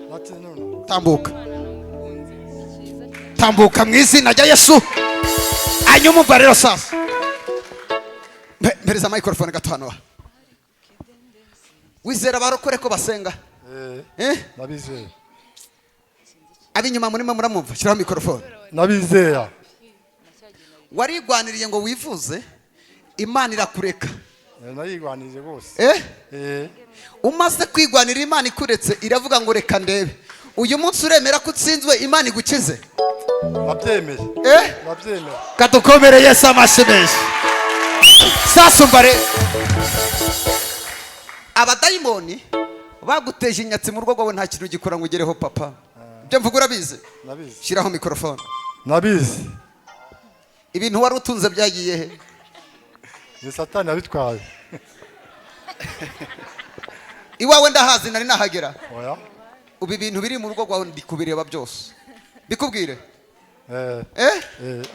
Nakize none. Tambuka, tambuka mu izina rya Yesu. Hanyuma umva rero sasa, mpereza microphone gato hano. Wizera abarokore ko basenga? Eh. Eh? Ndabizera. Ab'inyuma murimo muramwumva? Shyiraho microphone. Ndabizera. Warigwaniriye ngo wivuze, Imana irakureka. Narigwanije rwose. Eh? Eh. Umaze kwigwanira, Imana ikuretse, iravuga ngo reka ndebe. Uyu munsi uremera ko utsinzwe, Imana igukize? Ndabyemeye. Eh? Ndabyemeye. Kadukomere Yesu amashyi menshi. Sasa umva rero, abadayimoni baguteje inyatsi mu rugo rwawe, nta kintu gikora ngo ugereho. Papa, ibyo mvuga urabizi? Ndabizi. Shyiraho microphone. Ndabizi. Ibintu wari utunze byagiye he? Ni Satani yabitwaye. Iwawe ndahazi, nari nahagera. Oya. Ubu ibintu biri mu rugo rwawe ndi kubireba byose, bikubwire? Eh. Eh? Eh.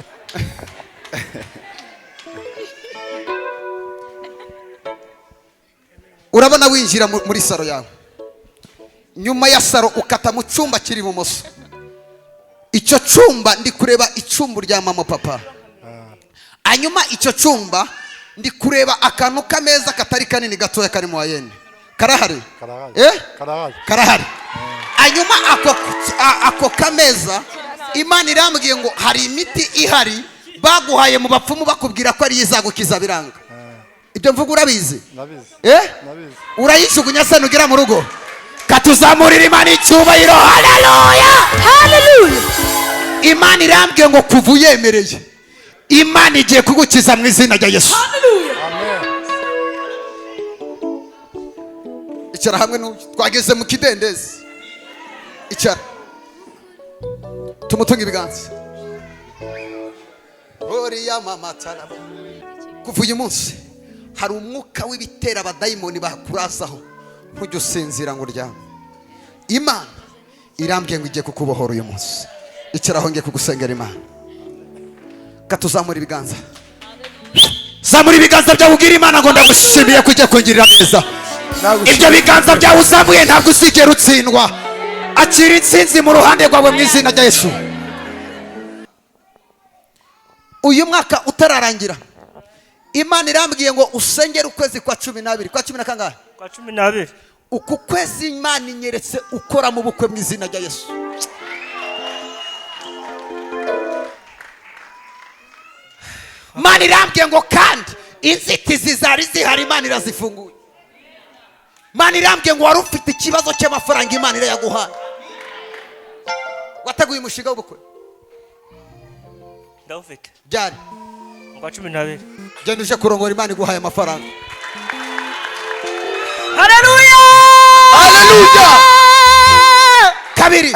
Urabona winjira muri saro yawe, nyuma ya saro ukata mu cyumba kiri ibumoso. Icyo cyumba ndi kureba icumbi rya mama, papa. Hanyuma icyo cyumba ndi kureba akantu k'ameza katari kanini, gatoya, kari mu wayene karahari. Karahari. Eh? Karahari. Karahari. Hanyuma ako kameza, Imana irambwiye ngo hari imiti ihari baguhaye mu bapfumu, bakubwira ko ariyo izagukiza, biranga. Ibyo mvuga urabizi? Ndabizi. Eh? Ndabizi. Urayijugunya se nugera mu rugo? Katuzamurira Imana icyubahiro. Haleluya! Hallelujah. Imana irambwiye ngo kuva uyemereye, Imana igiye kugukiza mu izina rya Yesu. Hallelujah. Amen. Icara hamwe n'uyu, twageze mu kidendezi. Icara, tumutunge ibiganza. Oriya mama taraba. Kuva uyu munsi hari umwuka w'ibitera abadayimoni bakurazaho, ntujye usinzira ngo uryame. Imana irambwiye ngo igiye kukubohora uyu munsi. Icara aho, ngiye kugusengera Imana. Katuzamura ibiganza, zamura ibiganza byawe, ubwira Imana ngo ndagushimiye ko ugiye kungirira neza. Ibyo biganza byawe uzamuye, ntabwo uzigera utsindwa. Akira intsinzi mu ruhande rwawe mu izina rya Yesu. Uyu mwaka utararangira, Imana irambwiye ngo usengere ukwezi kwa 12, kwa cumi na kangahe? Kwa 12. Uku kwezi Imana inyeretse ukora mu bukwe mu izina rya Yesu. Imana irambwiye ngo kandi inzitizi zari zihari, Imana irazifunguye. Imana irambwiye ngo wari ufite ikibazo cy'amafaranga, Imana irayaguhaye. Wateguye umushinga w'ubukwe? Ndawufite. Byari? Mu kwa 12. Genda uje kurongora, Imana iguhaye amafaranga. Haleluya. Haleluya! Kabiri,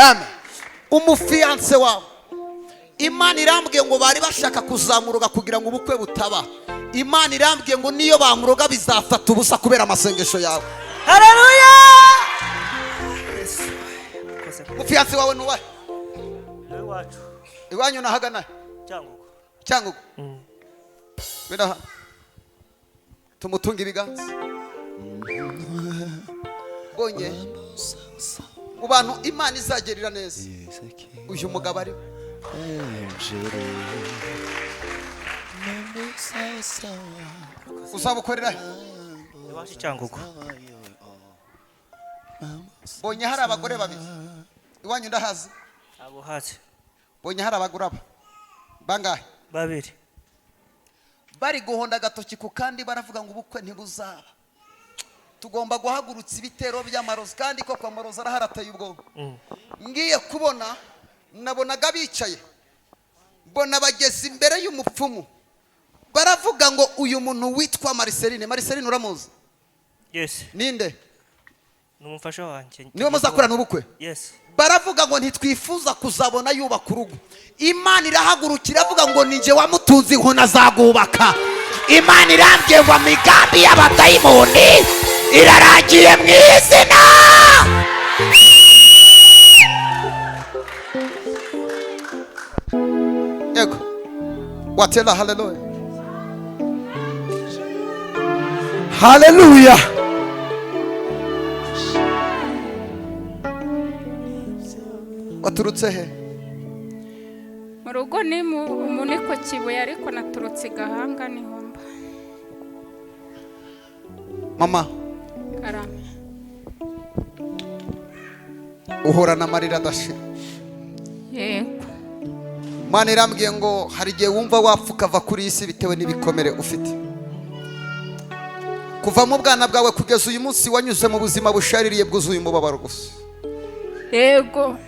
umufiyanse wawe, Imana irambwiye ngo bari bashaka kuzamuroga kugira ngo ubukwe butaba. Imana irambwiye ngo niyo bamuroga bizafata ubusa kubera amasengesho yawe. Haleluya. Kose. Umufiyanse wawe ni uwahe? Ni iwacu. Iwanyu nahagana? Cyangugu. Cyangugu. Ngwino hano, tumutunge ibiganza. Mbonye mu bantu Imana izagerera neza, uyu mugabo arimo. Uzabukorera he? Iwacu Cyangugu. Mbonye hari abagore babiri iwanyu, ndahazi? Abo hazi. Mbonye hari abagore aba bangahe? Babiri. Bari guhonda agatoki ku kandi, baravuga ngo ubukwe ntibuzaba, tugomba guhagurutsa ibitero by'amarozi. Kandi koko amarozi arahari, ateye ubwoba. Ngiye kubona, nabonaga bicaye, mbona bageze imbere y'umupfumu, baravuga ngo uyu muntu witwa Mariceline, Mariceline uramuzi? Yes. Ninde? Ni umufasha wanjye. Niwe muzakorana ubukwe? Yes. Baravuga ngo ntitwifuza kuzabona yubaka urugo. Imana irahagurukira, iravuga ngo ninjye wamutunze inkoni, azagubaka. Imana irambwiye ngo imigambi y'abadayimoni irarangiye mu izina. Yego, watera haleluya. Haleluya. Waturutse he? Mu rugo ni mu ku Kibuye, ariko naturutse i Gahanga niho mba. Mama. Karame. Uhorana amarira adashira. Yego. Imana irambwiye ngo hari igihe wumva wapfa ukava kuri iyi si bitewe n'ibikomere ufite. Kuva mu bwana bwawe kugeza uyu munsi wanyuze mu buzima bushaririye bwuzuye umubabaro gusa. Yego.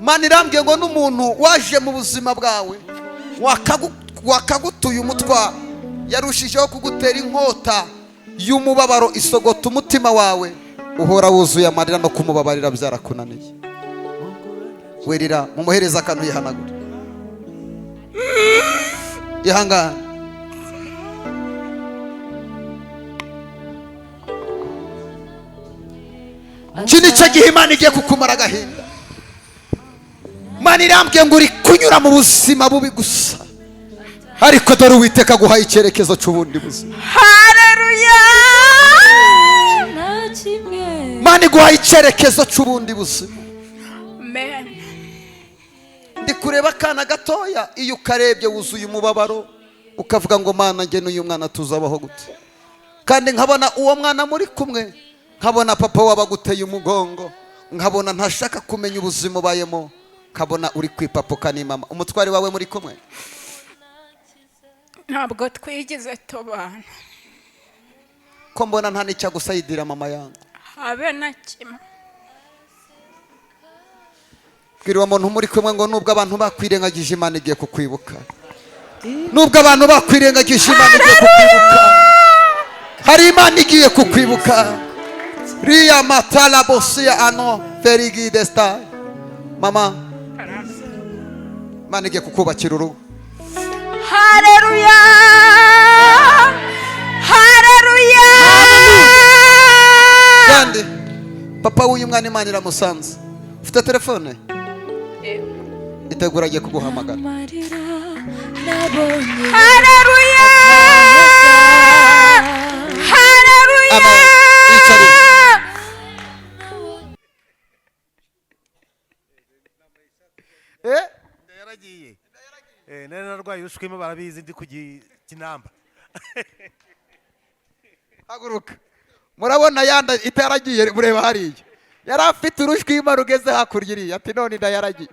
Imana irambwiye ngo n'umuntu waje mu buzima bwawe wakagutuye umutwaro yarushijeho kugutera inkota y'umubabaro isogota umutima wawe, uhora wuzuye amarira no kumubabarira byarakunaniye. Werira, mumuhereza akantu yihanagura. Ihangane. Iki ni cyo gihe Imana igiye kukumara agahinda. Imana irambwiye ngo uri kunyura mu buzima bubi gusa, ariko dore Uwiteka aguhaye icyerekezo cy'ubundi buzima. Haleluya. Imana iguhaye icyerekezo cy'ubundi buzima. Amen. Ndi kureba akana gatoya, iyo ukarebye wuzuye umubabaro ukavuga ngo Mana njye n'uyu mwana tuzabaho gute? Kandi nkabona uwo mwana muri kumwe, nkabona papa wabaguteye umugongo, nkabona ntashaka kumenya ubuzima ubayemo, nkabona uri kwipapuka ni mama. Umutwari wawe muri kumwe? Ntabwo twigeze tubana. Ko mbona nta n'icyo agusayidira mama yangu? Habe na kimwe. Bwira uwo muntu muri kumwe ngo nubwo abantu bakwirengagije Imana igiye kukwibuka. Nubwo abantu bakwirengagije Imana igiye kukwibuka. Hari Imana igiye kukwibuka. Ria matala bosia ano ferigi desta. Mama, Imana igiye kukubakira urugo. Haleluya. Haleluya. Kandi papa w'uyu mwana Imana iramusanze. Ufite telefone? Itegura agiye kuguhamagara. Haleluya. Haleluya. Amen. Yicarire. Yaragiye. Nari narwaye urushwima barabizi ndi ku kinamba. Haguruka. Murabona yanda itaragiye, mureba hariya. Yari afite urushwima rugeze hakurya iriya, ati none inda yaragiye.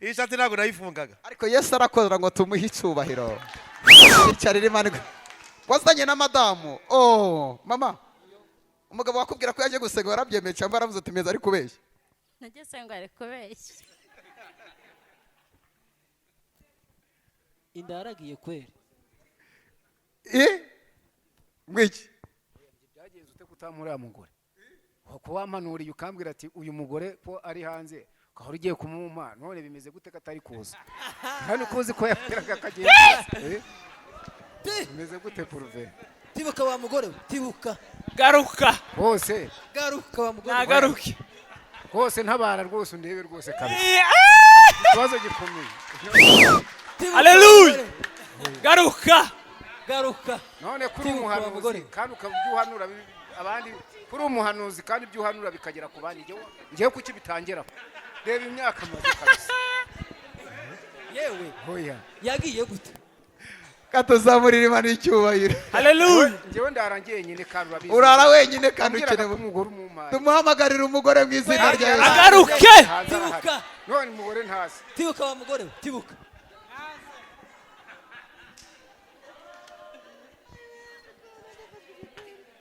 Iyi shati ntabwo nayifungaga. Ariko Yesu arakoza ngo tumuhe icyubahiro. Yicarire Imana. Wazanye na madamu. Oh, mama. Umugabo wakubwira ko yaje gusenga warabyemeye cyangwa yaravuze ati meza ari kubeshya? Nageze ngo ari kubeshya. Inda yaragiye kweri. Ngwiki. Byagenze ute kutampura mugore? Ko wampanuriye ukambwira ati uyu mugore ko ari hanze ukahora ugiye kumumpa, none bimeze gute ko atari kuza? Hano kuzi ko yabwiraga akagiye kuza. Bimeze gute Purve? Tibuka wa mugore, tibuka. Garuka. Hose. Garuka wa mugore. Nagaruke. Hose ntabara rwose undebe rwose kabisa. Ikibazo gikomeye. Haleluya. Garuka. Garuka. None kuri umuhanuzi kandi ukabyuhanura abandi, kuri umuhanuzi kandi byuhanura bikagera ku bandi. Ngiye kuki bitangeraho? Reba imyaka maze kabisa. Yewe. Hoya. Yagiye gute? Katuzamurira Imana icyubahiro. Haleluya. Ngewe ndarangiye nyine kandi urabizi. Urara wenyine kandi ukeneye umugore umumpaye. Tumuhamagarira umugore mu izina rya Yesu. Agaruke. Tibuka. None umugore ntazi. Tibuka wa mugore, tibuka.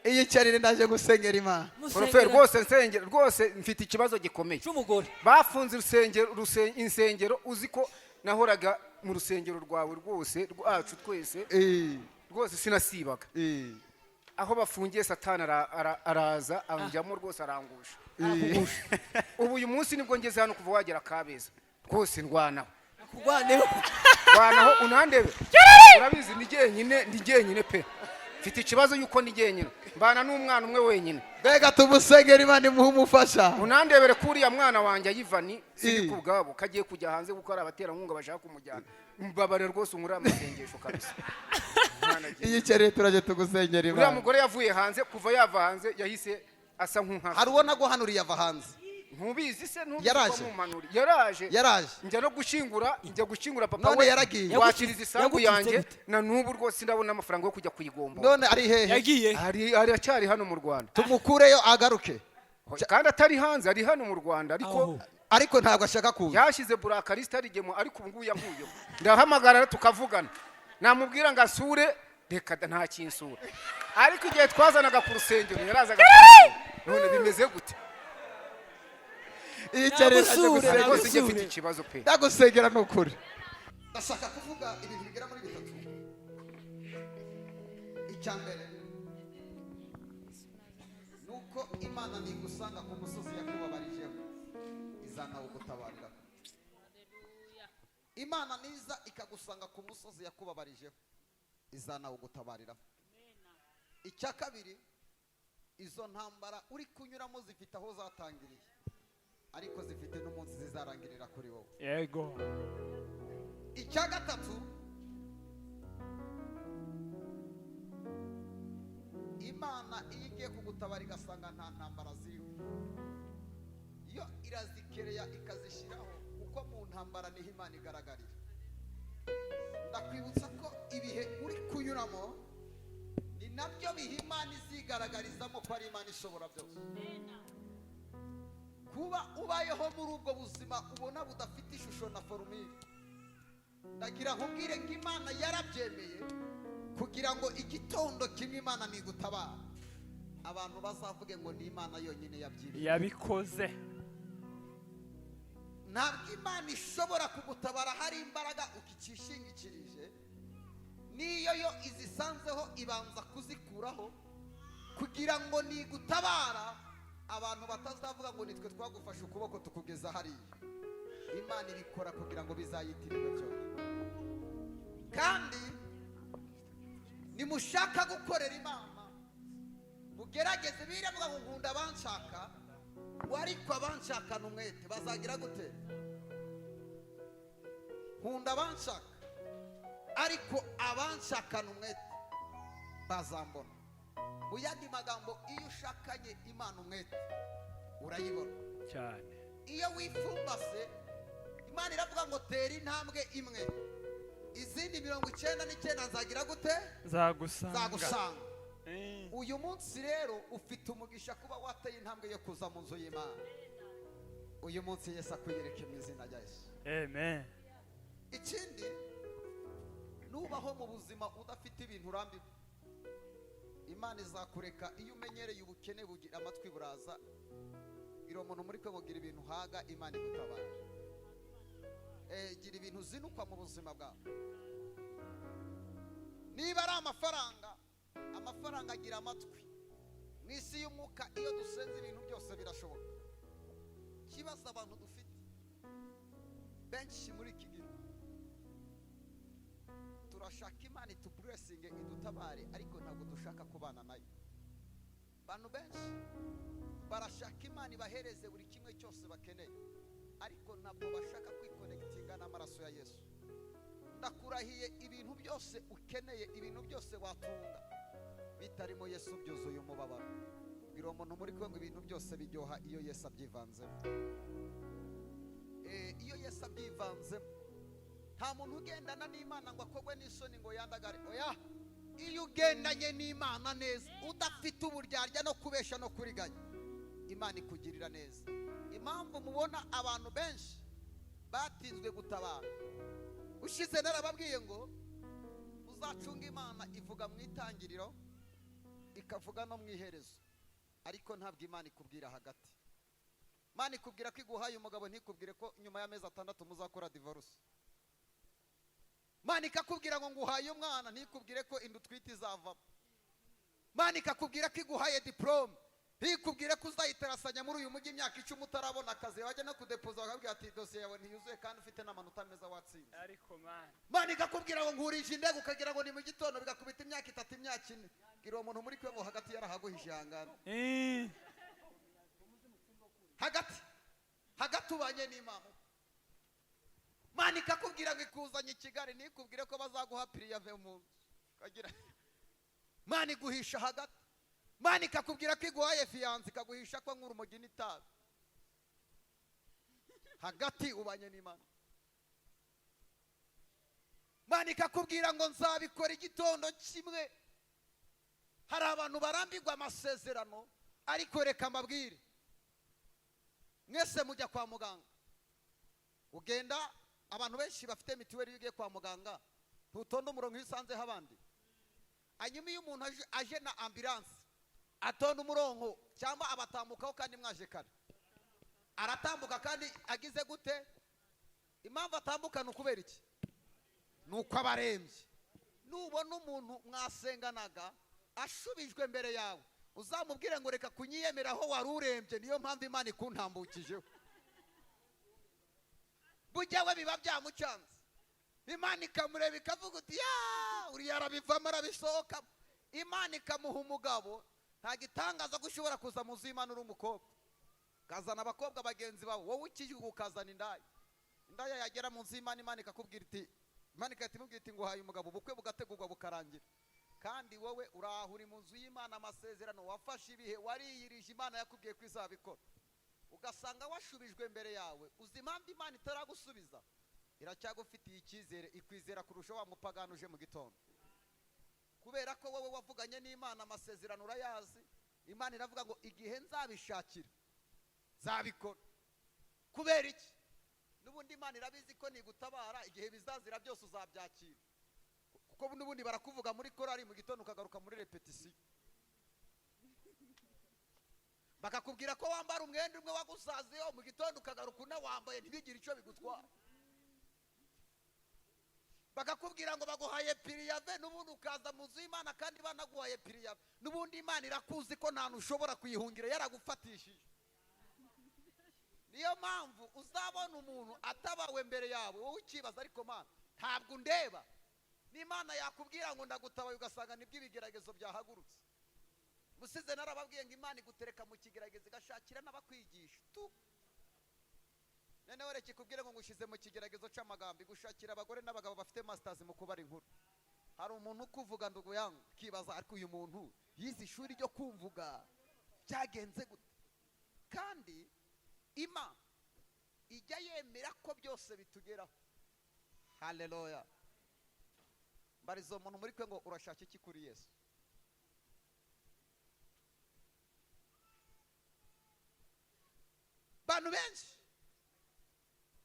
Iyicarire ndaje gusengera Imana. Professor rwose nsengera rwose mfite ikibazo gikomeye. Cy'umugore. Bafunze urusengero, insengero uzi ko nahoraga mu rusengero rwawe rwose rwacu twese. Rwose sinasibaga. Aho bafungiye Satani araza anjyamo rwose arangusha. Ubu uyu munsi nibwo ngeze hano kuva wagera Kabeza. Rwose ndwanaho. Kurwaneho. Ndwanaho unandebe. Urabizi ni jyenyine, ndi jyenyine pe. Mfite ikibazo yuko ndi jyenyine. Mbana n'umwana umwe wenyine. Mbega tumusengera Imana imuhe umufasha. Unandebere ko uriya mwana wanjye Ayivani siri ku bwabo kagiye kujya hanze kuko ari abaterankunga bashaka kumujyana. Mbabare rwose unkure amasengesho kabisa. Iyicarire turaje tugusengera Imana. Uriya mugore yavuye hanze, kuva yava hanze yahise asa nk'unkaka. Hari uwo naguhanuriye ava hanze. Ntubizi se? Ntubizi? Yaraje. Ko mumpanuri yaraje. Yaraje. Njya no gushyingura, njya gushyingura papa None we. yaragiye. Wakiriza isambu Yagucitse yanjye gute? Na n'ubu rwose ndabona amafaranga yo kujya kuyigombora. None ari hehe? Yagiye. Ari, aracyari hano mu Rwanda. Tumukureyo agaruke. Kandi atari hanze, ari hano mu Rwanda, ariko Aho. Ariko ntabwo ashaka kuza. Yashyize blacklist arigemo, ariko ubu ngubu yankuyeho. Ndahamagara tukavugana, namubwira ngo asure, reka da, nta kinsura. Ariko igihe twazanaga ku rusengero yarazaga akansura. None bimeze gute? Yicarira ajya Nagusure, gusenga. Rwose njye nagusure. mfite ikibazo pe. Ndagusengera, ni ukuri. Ndashaka kuvuga ibintu bigera muri bitatu. Icya mbere ni uko Imana ntigusanga ku musozi yakubabarijeho, izanawugutabarira. Imana niza ikagusanga ku musozi yakubabarijeho, izanawugutabariraho. Icya kabiri, izo ntambara uri kunyuramo zifite aho zatangiriye, ariko zifite n'umunsi zizarangirira kuri wowe. Yego. Icya gatatu, Imana iyo igiye kugutabara igasanga nta ntambara ziriho, yo irazikereya ikazishyiraho, kuko mu ntambara niho Imana igaragarira. Ndakwibutsa ko ibihe uri kunyuramo ni nabyo bihe Imana izigaragarizamo ko ari Imana ishobora byose. Kuba ubayeho muri ubwo buzima ubona budafite ishusho na formule, ndagira nkubwire ngo Imana yarabyemeye kugira ngo igitondo kimwe Imana nigutabara, abantu bazavuge ngo ni Imana yonyine yabyibye, yabikoze. Ntabwo Imana ishobora kugutabara hari imbaraga ukikishingikirije. Niyo yo izisanzeho, ibanza kuzikuraho kugira ngo nigutabara abantu batazavuga ngo nitwe twagufashe ukuboko tukugeza hariya. Imana ibikora kugira ngo bizayitirirwe byonyine. Kandi nimushaka gukorera Imana, mugerageze. Biravuga ngo nkunda abanshaka ngo, ariko abanshakana umwete bazagira gute? Nkunda abanshaka, ariko abanshakana umwete bazambona. Mu yandi magambo, iyo ushakanye Imana umwete urayibona. Cyane. Iyo wifumbase, Imana iravuga ngo tera intambwe imwe, izindi 99 nzagira gute? Nzagusanga. Nzagusanga. Uyu munsi rero ufite umugisha kuba wateye intambwe yo kuza mu nzu y'Imana. Uyu munsi Yesu akwiyereke mu izina rya Yesu. Amen. Ikindi, nubaho mu buzima udafite ibintu urambiwe, Imana izakureka. Iyo umenyereye ubukene bugira amatwi buraza. Gira umuntu muri kwe ngo gira ibintu uhaga, Imana igutabara. Gira ibintu uzinukwa mu buzima bwawe. Niba ari amafaranga, amafaranga agira amatwi. Mu isi y'umwuka, iyo dusenze ibintu byose birashoboka. Ikibazo abantu dufite benshi muri iki gihe, turashaka Imana itublessinge, idutabare, ariko ntabwo dushaka kubana nayo. Abantu benshi barashaka Imana ibahereze buri kimwe cyose bakeneye, ariko ntabwo bashaka kwiconnectinga n'amaraso ya Yesu. Ndakurahiye, ibintu byose ukeneye, ibintu byose watunga bitarimo Yesu, byuzuye umubabaro. Bwira uwo muntu muri kumwe ngo ibintu byose biryoha iyo Yesu abyivanzemo. Iyo Yesu abyivanzemo, nta muntu ugendana n'Imana ngo akogwe n'isoni, ngo yandagare. Oya, iyo ugendanye n'Imana neza, udafite uburyarya no kubesha no kuriganya, Imana ikugirira neza. Impamvu mubona abantu benshi batinzwe gutabara, ushize narababwiye ngo uzacunga Imana ivuga mu itangiriro, ikavuga no mu iherezo, ariko ntabwo Imana ikubwira hagati. Imana ikubwira ko iguhaye umugabo, ntikubwire ko nyuma y'amezi 6 muzakora divorce. Imana ikakubwira ngo nguhaye umwana, ntikubwire ko inda utwite izavamo. Imana ikakubwira ko iguhaye diplôme, ntikubwire ko uzayitarasanya muri uyu mujyi imyaka 10 utarabona akazi, wajya no kudepoza bakabwira ati dosiye yawe ntiyuzuye, kandi ufite n'amanota meza watsinze. Ariko Man. Imana ikakubwira ngo nkurije indege, ukagira ngo ni mu gitondo, bigakubita imyaka 3, imyaka 4. Bwira uwo muntu muri kwe ngo hagati yarahaguhishe, ihangane. Hagati hagati ubanye n'Imana. Imana ikakubwira ngo ikuzanye i Kigali, ntikubwire ko bazaguha préavis mu nzu ukagira. Imana iguhisha hagati. Imana ikakubwira ko iguhaye fiancé, ikaguhisha ko nk'urumogi n'itabi. Hagati ubanye n'Imana, Imana ikakubwira ngo nzabikora igitondo kimwe. Hari abantu barambirwa amasezerano, ariko reka mbabwire, mwese mujya kwa muganga, ugenda, abantu benshi bafite mituweli, iyo ugiye kwa muganga ntutonde umurongo iyo usanzeho abandi. Hanyuma iyo umuntu aje na ambulance, atonda umurongo cyangwa abatambukaho kandi mwaje kare? Aratambuka. Kandi agize gute? Impamvu atambuka ni ukubera iki? Ni uko aba arembye. Nubona umuntu mwasenganaga ashubijwe mbere yawe, uzamubwire ngo reka kunyiyemera aho wari urembye, niyo mpamvu Imana ikuntambukijeho. Bujya we biba byamucanze, Imana ikamureba ikavuga uti ya uriya arabivamo, arabisohoka, Imana ikamuha umugabo. Nta gitangaza ko ushobora kuza mu nzu y'Imana uri umukobwa, ukazana abakobwa bagenzi bawe, wowe ukijwe ukazana indaya. Indaya yagera mu nzu y'Imana, Imana ikakubwira iti, Imana igahita imubwira iti nguhaye umugabo. Ubukwe bugategurwa bukarangira, kandi wowe uraho uri mu nzu y'Imana, amasezerano wafashe, ibihe wariyirije, Imana yakubwiye ko izabikora, ugasanga washubijwe mbere yawe. Uzi impamvu Imana itaragusubiza? Iracyagufitiye icyizere, ikwizera kurusha wa mupagani uje mu gitondo, kubera ko wowe wavuganye n'Imana, amasezerano urayazi. Imana iravuga ngo igihe nzabishakira nzabikora. Kubera iki? N'ubundi Imana irabizi ko nigutabara, igihe bizazira byose uzabyakira, kuko n'ubundi barakuvuga muri korari, mu gitondo ukagaruka muri répétition, bakakubwira ko wambara umwenda umwe wagusaziyeho, mu gitondo ukagaruka unawambaye, ntibigire icyo bigutwara. Bakakubwira ngo baguhaye préavis, n'ubundi ukaza mu nzu y'Imana kandi banaguhaye préavis. N'ubundi Imana irakuzi ko nta ushobora kuyihungira, yaragufatishije. Niyo mpamvu uzabona umuntu atabawe mbere yawe, wowe ukibaza, ariko Mana ntabwo undeba? N'Imana yakubwira ngo ndagutabaye, ugasanga nibwo ibigeragezo byahagurutse. Musize narababwiye ngo Imana igutereka mu kigeragezo, igashakira n'abakwigisha tu. Noneho reka ikubwire ngo ngushyize mu kigeragezo cy'amagambo, igushakira abagore n'abagabo bafite masters mu kubara inkuru. Hari umuntu ukuvuga, ndugu yangu, ukibaza, ariko uyu muntu yize ishuri ryo kumvuga byagenze gute? Kandi Imana ijya yemera ko byose bitugeraho. Haleluya! Mbariza umuntu muri kwe ngo urashaka iki kuri Yesu? Bantu benshi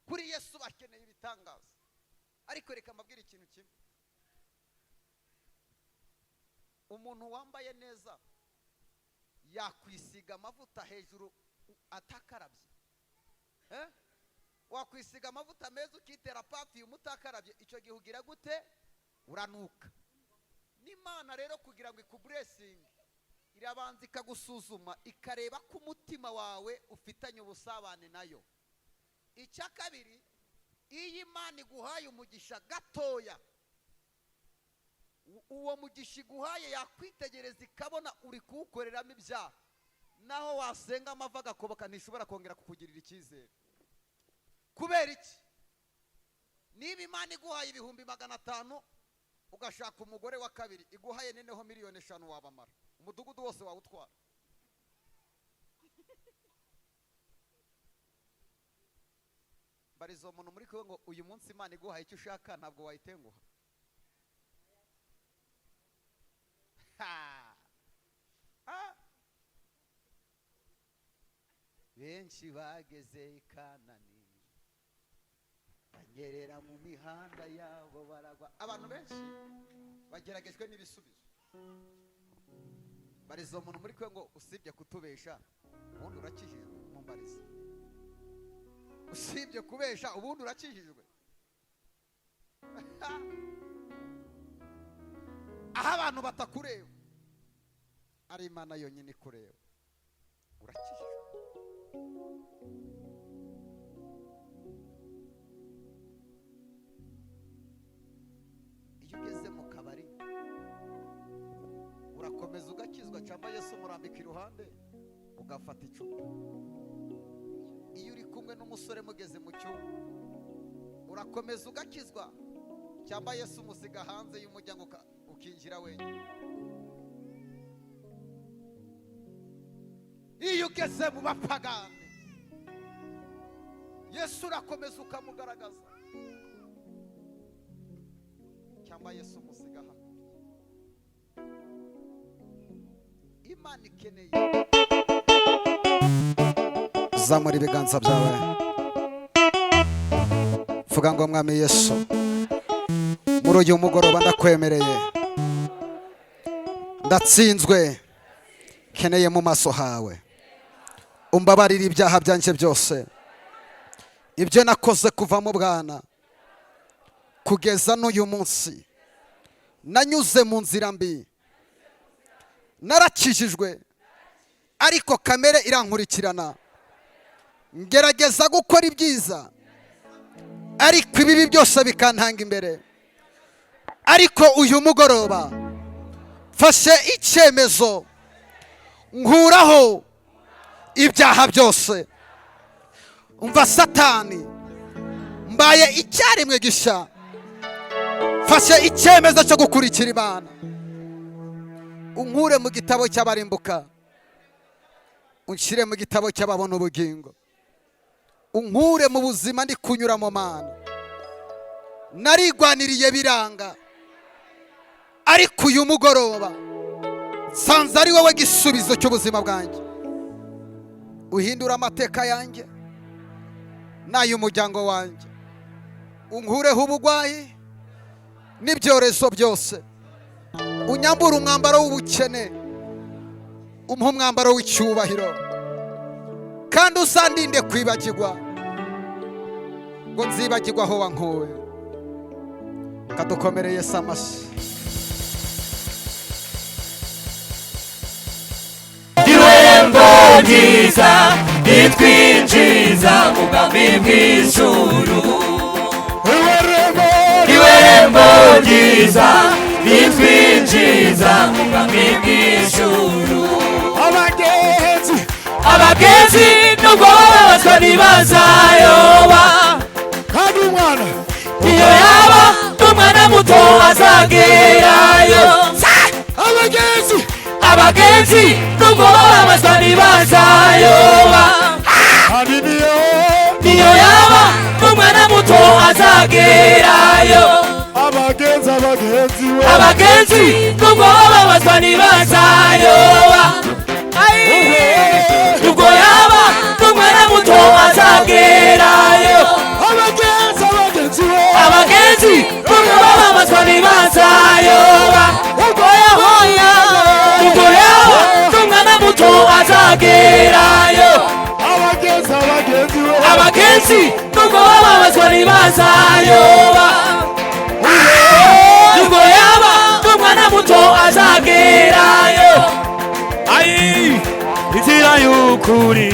kuri Yesu bakeneye ibitangaza, ariko reka mbabwire ikintu kimwe: umuntu wambaye neza yakwisiga amavuta hejuru atakarabye? Eh? Wakwisiga amavuta meza, ukitera perfume utakarabye, icyo gihe ugira gute? Uranuka. N'Imana rero kugira ngo ikublessinge, irabanza ikagusuzuma, ikareba ko umutima wawe ufitanye ubusabane nayo. Icya kabiri, iyo Imana iguhaye umugisha gatoya, uwo mugisha iguhaye yakwitegereza ikabona uri kuwukoreramo ibyaha, naho wasenga amavi agakoboka, ntishobora kongera kukugirira icyizere. Kubera iki? Niba Imana iguhaye 500,000, ugashaka umugore wa kabiri, iguhaye noneho 5 miliyoni, wabamara, umudugudu wose wawutwara. Mbariza umuntu muri kumwe ngo uyu munsi Imana iguhaye icyo ushaka, ntabwo wayitenguha? Ha! Ah! Benshi bageze i Kanani banyerera mu mihanda yabo, baragwa. Abantu benshi bageragejwe n'ibisubizo. Bariza umuntu muri kwe ngo usibye kutubesha, ubundi urakijijwe? Mumbarize, usibye kubesha, ubundi urakijijwe? Aho abantu batakureba, ari Imana yonyine ikureba, urakijijwe? Iyo ugeze mu kabari, urakomeza ugakizwa cyangwa Yesu umurambika iruhande ugafata icupa? Iyo uri kumwe n'umusore mugeze mu cyumba, urakomeza ugakizwa cyangwa Yesu umusiga hanze y'umuryango ukinjira wenyine? Iyo ugeze mu bapagani, Yesu urakomeza ukamugaragaza, cyangwa Yesu umusiga hakurya. Imana ikeneye. Zamura ibiganza byawe, vuga ngo Mwami Yesu, muri uyu mugoroba ndakwemereye, ndatsinzwe, nkeneye mu maso hawe, umbabarire ibyaha byanjye byose, ibyo nakoze kuva mu bwana kugeza n'uyu munsi. Nanyuze mu nzira mbi, narakijijwe, ariko kamere irankurikirana. Ngerageza gukora ibyiza, ariko ibibi byose bikantanga imbere. Ariko uyu mugoroba mfashe icyemezo, nkuraho ibyaha byose. Umva Satani, mbaye icyaremwe gishya, mfashe icyemezo cyo gukurikira Imana. Unkure mu gitabo cy'abarimbuka, unshyire mu gitabo cy'ababona ubugingo. Unkure mu buzima ndi kunyuramo Mana. Narigwaniriye biranga, ariko uyu mugoroba nsanze ari wowe gisubizo cy'ubuzima bwanjye. Uhindura amateka yanjye n'ay'umuryango wanjye, unkureho ubugwayi n'ibyorezo byose, unyambure umwambaro w'ubukene, umpe umwambaro w'icyubahiro, kandi uzandinde kwibagirwa, ngo nzibagirwe aho wankuye. Kadukomereye Yesu amashyi. Irembo ryiza ritwinjiza mu bwami bw'ijuru, irembo ryiza ritwinjiza mu bwami bw'ijuru. Abagenzi nubwo bababazwa ntibazayoba, kandi umwana iyo yaba umwana muto azagerayo. Abagenzi nubwo bababazwa ntibazayoba, niyo yaba umwana muto azagerayo. Abagenzi nubwo bababazwa ntibazayoba, nubwo yaba umwana muto azagerayo. Abagenzi nubwo bababazwa ntibazayoba, nubwo yaba umwana muto azagerayo. Abagenzi nubwo bababazwa ntibazayoba, nubwo yaba umwana muto azagerayo. Ayi, inzira y'ukuri,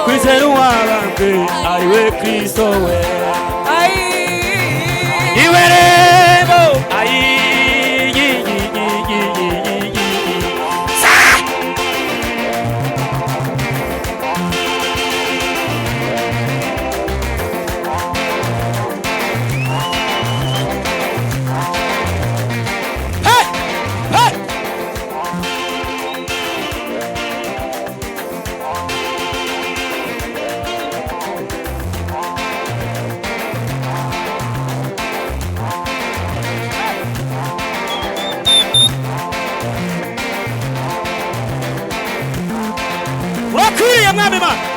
kwizera uwabambwe ariwe Kristo we. Iwe rembo, ayi, yi, yi, yi, yi, yi, yi, yi. Sa! Hey! Hey! Urakwiriye Mwami Imana.